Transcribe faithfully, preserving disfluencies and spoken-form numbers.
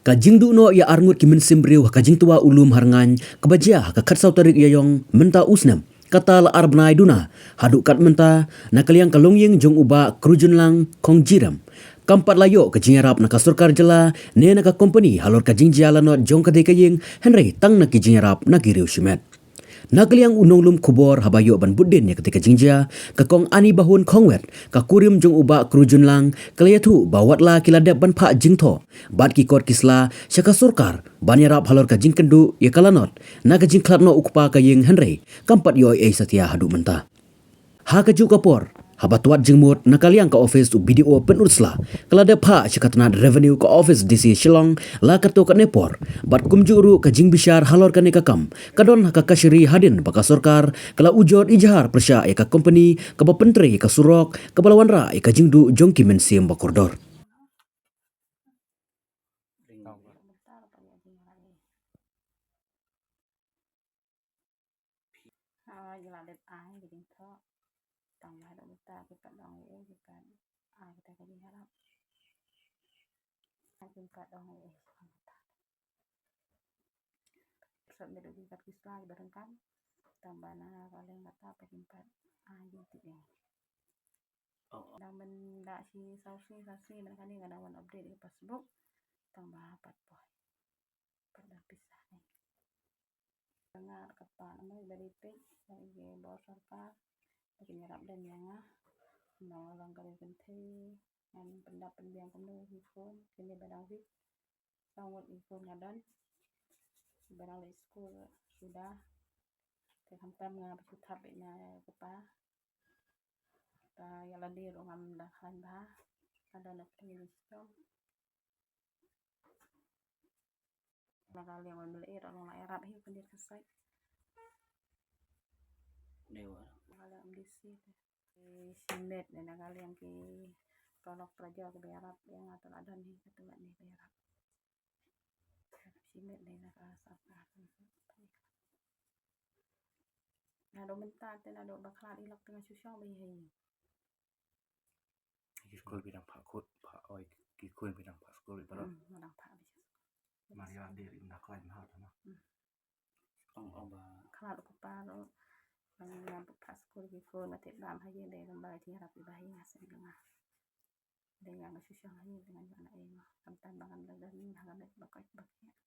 Ka jingduh noh ïa arngut ki mynsiem briew ha ka jingtwa u lum ha Rngaiñ kaba jia ha ka khatsaw tarik Ïaïong mynta u snem, kata la ar bnai duna, haduh katne mynta na ka liang ka longïing jong u Bah Khrujunlang Khongjiram kam pat la ïoh ka jingïarap na ka sorkar jylla ne na ka kompani halor ka jingjia lanot jong katei ka ïing, hynrei tang na ki jingïarap na ki riew shimet. Na ka liang u nonglum khubor haba ïoh ban bud dien ïa katei ka jingjia, ka Kong Anibahun Khongwet, ka kurim jong u Bah Khrujunlang, ka la ïathuh ba watla ki la dep ban phah jingthoh bad ki kot ki sla sha ka sorkar ban ïarap halor ka jingkynduh ïa ka lanot na ka jingkhlad noh u kpa ka ïing, hynrei kam pat ïoh ei ei satia haduh mynta. Ha kajuh ka por, haba twad jingmut na ka liang ka ophis u B D O Pynursla, ka la dep phah sha ka tnad Revenue ka ophis D C Shillong la katto katne por, bad kumjuh ruh ka jingbishar halor kane ka kam ka don ha ka kashari hadien ba ka sorkar ka la ujor ijhar pyrshah ïa ka kompani kaba pyntrei ïa ka surok kaba la wanrah ïa ka jingduh jong ki mynsiem ba kordor. Ha, ngi la dep ai ka jingthoh. Tang ba haduh mynta ki pat dang ïoh, ki pat ai kita ka jingïarap. Ki pat dang ïoh. Sat met ki pat ki sla ki ba ryngkat. Tang ba na ka liang kata pat ki pat ai jingtip ïa ngi. Dang mynta shi saw sngi, saw sngi mynta kane nga dang wan update ïa ka passbook. Tang ba pat poi. Pat da pisa ne. Nga ka pa namar ba dei peit ba ïa bor sorkar ba kin ïarap lem ïa nga. Nga long ka dei kynthei, ngan pyndap pynbiang kumno ki khun kine ba dang wit. Saw ngut ki khun nga don ba dang leit skul suda. Te khamtam nga ba shu thap beit na ka pa. Ta ïa lade ruh ngam da khlaiñ bha. Ka don na phi ni stom. Na ka liang wan mele ruh long la ïarap hi pyndiat ka sait. Dewa. Na ka liang M D C te. Ki shimet ne na ka liang ki prolok praja ki ba ïarap ïa nga, te la don hi ka tu ne ba ïarap. Shimet ne na ka sorkar. Naduh mynta te naduh ba khlad i lok te nga shu shong ba ïa hi. Ki skul phi dang phah khut, phah oi, ki khun phi dang phah skul phi paralok. Hmm, nga dang phah bishar skul. Mar ïa dei rim da khlaiñ bha te na. Hmm. Ong ong ba. Khlad u kpa ruh. Ba nga phah skul ki khun, ma te bam ha ïing dei lem ba ki ïarap ïa ba hi nga seng nga. Dei nga nga shu shong ha ïing dei nga ïoh na ei nga. Khamtam ba ngan da don ha ka met ba koit ba kiah.